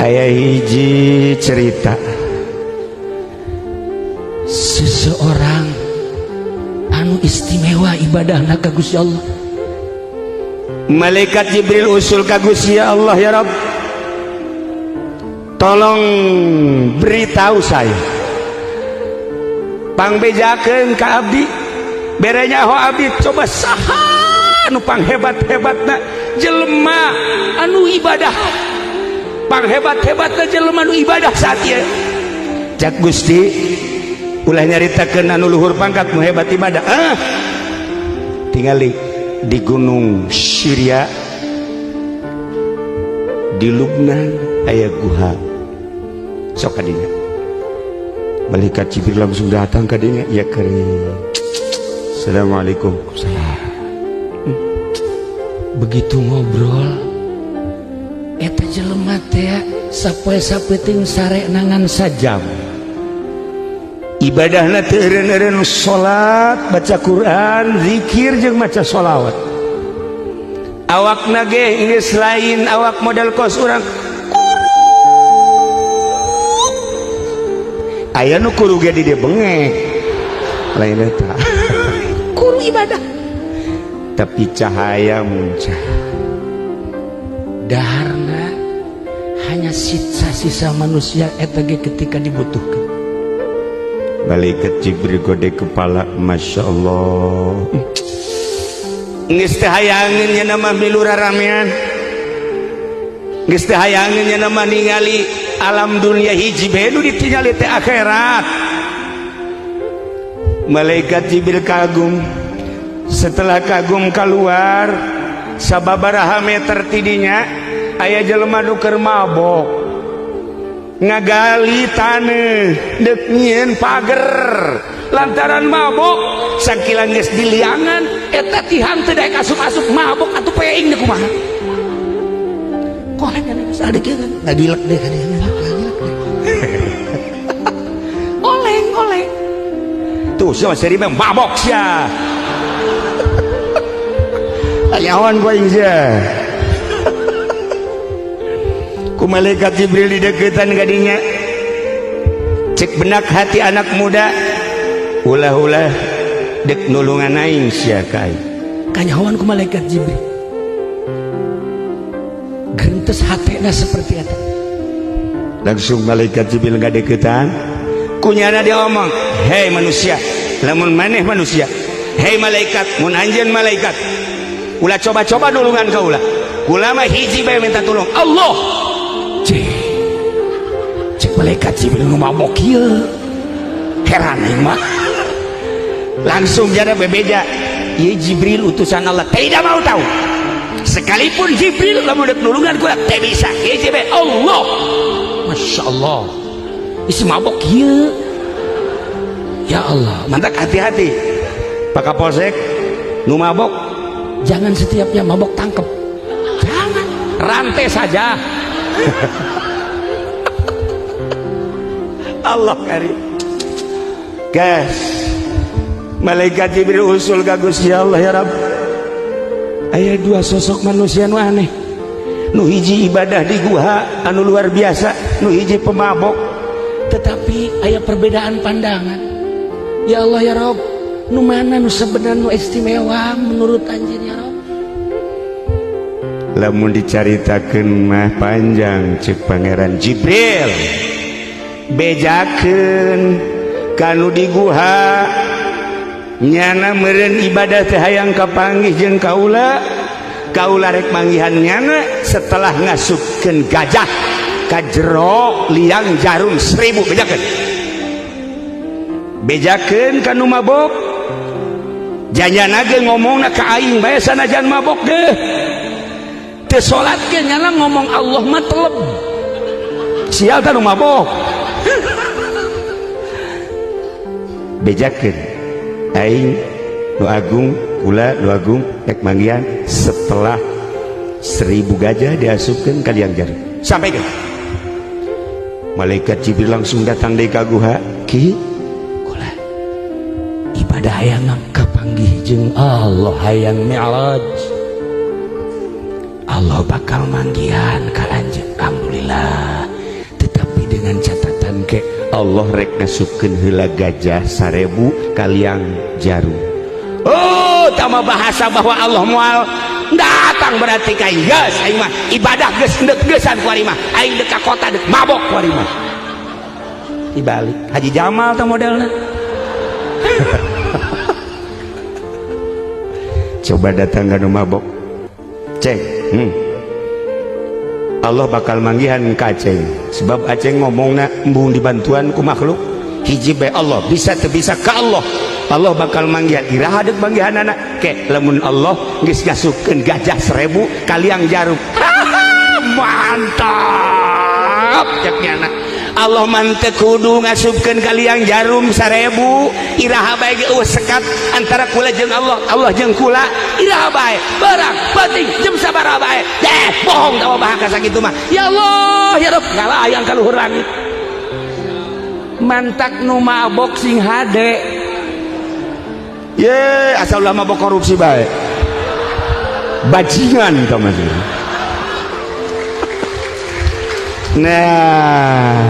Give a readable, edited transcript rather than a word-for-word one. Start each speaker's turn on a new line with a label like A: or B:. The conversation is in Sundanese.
A: Aya hiji cerita seseorang anu istimewa ibadahna ka Gusti Allah. Malaikat Jibril usul ka Gusti Allah, ya Rabb, tolong beritahu saya, pangbejakeun ka abdi, bere nyaho abdi, coba saha anu panghebat-hebatna jelema anu ibadah, panghebat-hebatna jelema anu ibadah saat ieu. Cak Gusti, ulah nyaritakeun anu luhur pangkat nu hebat ibadah. Ah, tingali di gunung Syria, di Lubnan aya guha, sok kadinya. Malaikat Jibril langsung datang kadinya, ya kering. Assalamualaikum. Salam. Begitu ngobrol eta jelema teh sapoe sapeting sare nangan sajam, ibadahna teu eureun-eureun salat, baca Quran, zikir jeung maca sholawat. Awakna ge geus lain awak model kos urang, aya nu kuru ge di dieu bengek, lain eta kuru ibadah, tapi cahaya muncul. Daharna hanya sisa-sisa manusia eta ge ketika dibutuhkan. Malaikat Jibril gode kepala, Masya Allah, geus teu hayangeun nya nama milu raramean, geus teu hayangeun nya nama ningali alam dunia, hiji bae nu ditingali teh akhirat. Malaikat Jibril kagum. Setelah kagum keluar, sababaraha meter tidinya aya jelema nu keur mabok ngagali taneuh deuk nyieun pager. Lantaran mabok sakilan geus diliangan eta tihang teu daek asup-asup, mabok atuh peing deui kumaha. Koleng kan geus ada kieu kan ngagilek deh kan, ngagilek deh. Oleng oleng tuh sia seri mabok sia. Ayawan ku aing sia. Ku malaikat Jibril dideketan kadinya. Cek benak hati anak muda, ulah-ulah dek nulungan aing sia ka aing. Kanyahoan ku malaikat Jibril, gerentes hatena seperti eta. Langsung malaikat Jibril ngadeketan, kunyana dia omong, hei manusia, lamun maneh manusia, hei malaikat, mun anjeun malaikat, ulah coba-coba nulungan ka ulah. Kula mah hiji bae minta tolong Allah. Cek cek malaikat Jibril, nu mabok ieu, heran aing mah. Langsung jada bebeja, ieu Jibril utusan Allah, tidak mau tahu, sekalipun Jibril lamun dek nulungan kula teu bisa, hiji bae Allah. Masya Allah, isi mabok ieu, ya Allah. Mantap, hati-hati Pak Kapolsek, nu mabok jangan setiapnya mabok tangkep, jangan, rantai saja. Allah karim. Guys, malaikat Jibril usul ka Gusti Allah, ya Rabb, aya dua sosok manusia nu aneh, nu hiji ibadah di guha anu luar biasa, nu hiji pemabok, tetapi aya perbedaan pandangan. Ya Allah ya Rabb, nu mana nu sebenarnya nu istimewa menurut anjeun, ya Rabb? Lamun dicaritakeun mah panjang. Cek Pangeran Jibril, bejakeun kanu di guha, nyana meureun ibadah teh hayang kapanggih jeung kaula, kaula rek manggihan nyana setelah ngasupkeun gajah ka jero liang jarum 1000. Bejakeun, bejakeun kanu mabok, janyana ge ngomongna ka aing bae sanajan mabok ge teu salat ge nyana ngomong Allah mah teleb. Sial tah nu mabok. Bejakeun aing nu agung, kula nu agung rek manggihan setelah 1000 gajah diasupkeun ka liang jarum. Sampai ke malaikat Jibril langsung datang deui ka guha, ki kula ibadah hayang kapanggih jeung Allah, hayang mi'raj, Allah bakal manggihan ka anjeun. Alhamdulillah. Ngan catatan ke Allah rek ngasupkeun heula gajah 1000 kaliang jarum. Oh, tama bahasa bahwa Allah moal datang berarti ka aing geus aing mah ibadah geus endek geusan ku ari mah aing dek ka kota dek mabok ku ari mah. Dibalik Haji Jamal teh modelna. Coba datang ka nu mabok. Ceng, Allah bakal manggihan ka Aceng sebab Aceng ngomongna embung dibantuan ku makhluk hiji bae Allah bisa teu bisa ka Allah. Allah bakal manggihan iraha deuk manggihanana ke lamun Allah geus ngasupkeun gajah 1000 kaliang jarum. Mantap cek nyana. Allah mah teu kudu ngasupkeun kaliang jarum 1000 iraha bae ge eueuh sekat antara kula jeung Allah, Allah jeung kula iraha bae barang penting jam sabaraha bae deh bohong tawa bahasa sakitu mah. Ya Allah ya Rabb ngalayang ka luhur langit. Mantak nu mabok sing hade ye asal ulah mabok korupsi bae bajingan tau masih. Nah,